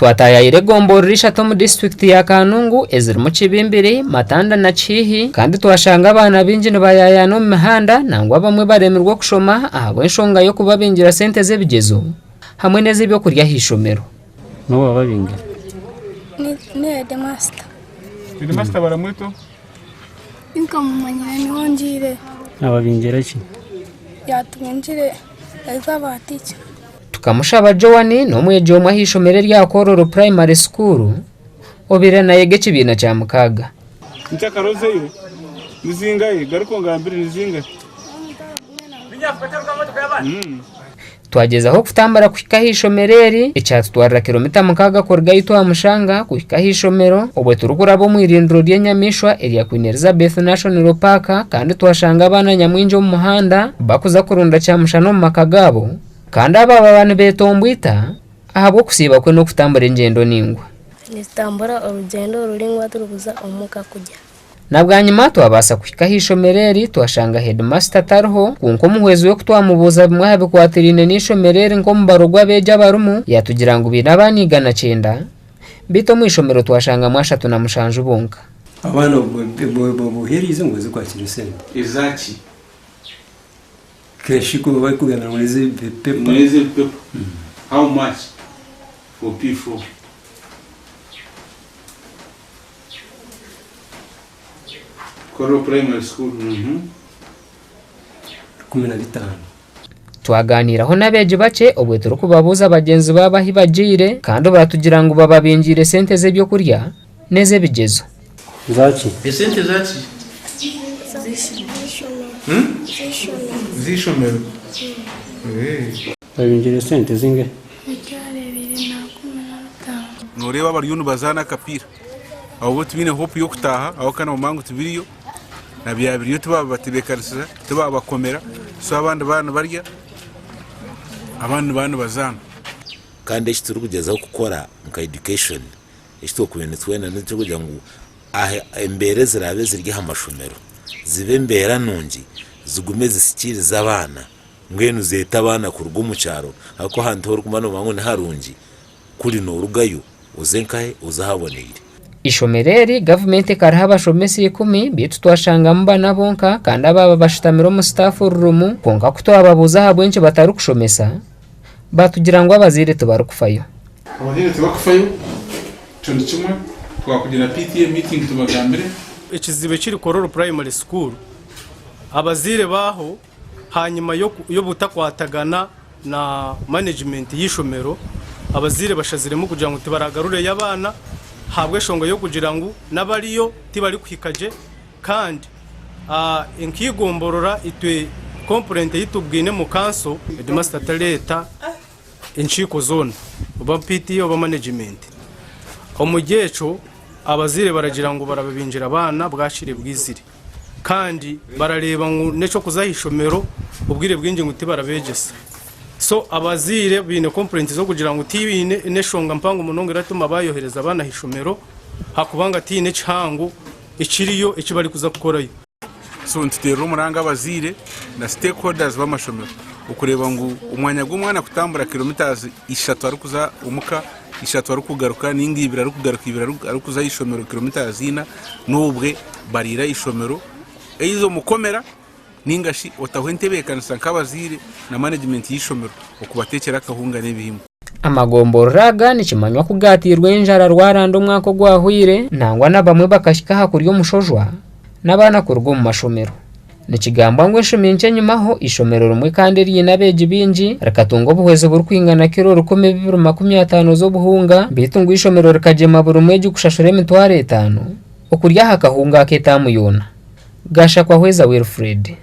Twataayaayira egomborora ishatu omu disiturikiti ya Kanungu ezirimu Kibimbiri, Matanda na Kihihi kandi twashanga abaana baingi nibayaayaana omu mihanda nangwa abamwe baremirwe okushoma ahabw'enshonga y'okubabingira sente z'ebigyezo hamwe n'ez'ebyokurya aha ishomero. N'obu wababingira? Ni heedimasita. Heedimasita baramweta oha? Tinkamumanyire niho ngiire. Ababingira ki? Yaatubingire aba ticha. Tukamushaba Joan n'omwegi omwe aha ishomero erya Kololo Primary School obaire nayega ekibiina kya mukaaga. Ntakarozeyo nizingahi garuka ongambire nizingahi. Twagyezaho kutambura kuhika aha ishomero eri ekyatutwarira kilomita mukaaga kuruga ahu twamushanga kuhika aha ishomero obwo turikuraba omu irindiro ry'enyamaishwa erya Queen Elizabeth National Park kandi twashanga abaana nyamwingi omu muhanda bakuza kurunda kyamushana omu maka gaabo. Kandi aba baba nibeetomboita ahabw'okusiiba kwe n'okutambura engyendo ndaingwa. Nitutambura orugyendo ruraingwa turikuza omuka kurya. Na bwanyima twabaasa kuhika aha ishomero eri twashanga heedimasita atariho, kwonka omuhwezi we ku twamubuuza bimwe aha bikwatiraine n'eishomero eri nk'omubaro gw'abeegi abarimu, yaatugira ngu baine abaana 190, beitu omu ishomero twashangamu 37 bonka. Abaana obu bohereize ngu baze kwakira esente. Ezaki? Kenshi ku barikugamba ngu n'ez'ebipepa. N'ez'ebipepa. How much for P4? Kololo Primary School. 15. Twagaaniiraho n'abeegi bakye obwe turikubabuuza bagyenzi baabo ahi bagiire kandi baatugira ngu bababingiire sente z'ebyokurya n'ez'ebigyezo. Zaki? Esente zaki? Z'eishomero. Babingiire esente zingahi? 25,000. Nooreeba bariyo nibazaana akapiira abo bo tibaine hope y'okutaaha ahabw'okuba nibamanya ngu tibiriyo na byabiriyo tibabatebeekanisiza tibabakomera so abandi baaba nibarya abandi nibaba nibazaana. Kandi eki turikugyezaho kukora nka education eki twakubaire nitwenda n'eky'okugira ngu embeera eziraabe ziri aha mashomero zibe embeera nungi zigume zisikiirize abaana mbwenu zeete abaana kuruga omu kyaro ahabw'okuba ahantu ahu orikumanya noomanya ngu niharungi kuri noorugayo oze nkahe oze ahaboneire. Eishomero eri gavumenti ekariha abashomesa ikumi beitu twashangamu bana bonka kandi abaaba bashutamire omu sitaafu rurumu kwonka ku twababuuza ahabw'enki batarikushomesa baatugira ngu abazaire tibarikufayo. Abazaire tibakufayo, ekyo ni kimwe, twakugira PTA meeting tubagambire. Ekizibu ekiri Kololo Primary School, abazaire baaho hanyima y'obutakwatagana na management y'eishomero, abazaire bashaziremu kugira ngu tibaragarureyo abaana ahabw'enshonga y'okugira ngu n'abariyo tibarikuhika gye kandi nk'eigomborora itwe complaint ei tubwine omu kanso, Headmaster tareeta enkiiko zoona oba PTA oba management. Omuri ekyo abazaire baragira ngu barababingira abaana bwakire bwizire. Kandi barareeba ngu n'eky'okuza aha ishomero obwire bwingi ngu tibarabegyesa. So abazaire baine complaint z'okugira ngu tibaine n'eshonga mpango munonga eratuma bayohereza abaana aha ishomero ahakubanga tihaine ekihango ekiriyo eki barikuza kukorayo. So nituteerera omuranga abazaire na stakeholders b'amashomero okureeba ngu omwanya gw'omwana kutambura kilometres ishatu arikuza omuka, ishatu arikugaruka ninga ibiri arikugaruka ibiri arikuza aha ishomero kilometres ina n'obwe bariire aha ishomero either omukomera ninga shi otaho entebeekanisa nk'abazaire na management y'eishomero okubateekyera akahunga n'ebihimba. Amagomborora aga nikimanywa ku gaateirwe enjara rwaranda omwaka ogwahweire nangwa na bamwe bakahika aha kurya omushojwa n'abaana kuruga omu mashomero. Nikigambwa ngu enshumi nkye enyimaho, eishomero rimwe kandi eriine abeegi baingi rikatunga obuhwezi burikwingana kiro 250 z'obuhunga beitu ngu eishomero rikagyema buri mwegi kushashura 5000 okurya aha kahunga ak'etaamu yoona. Gashakwa Hweza Wilfred.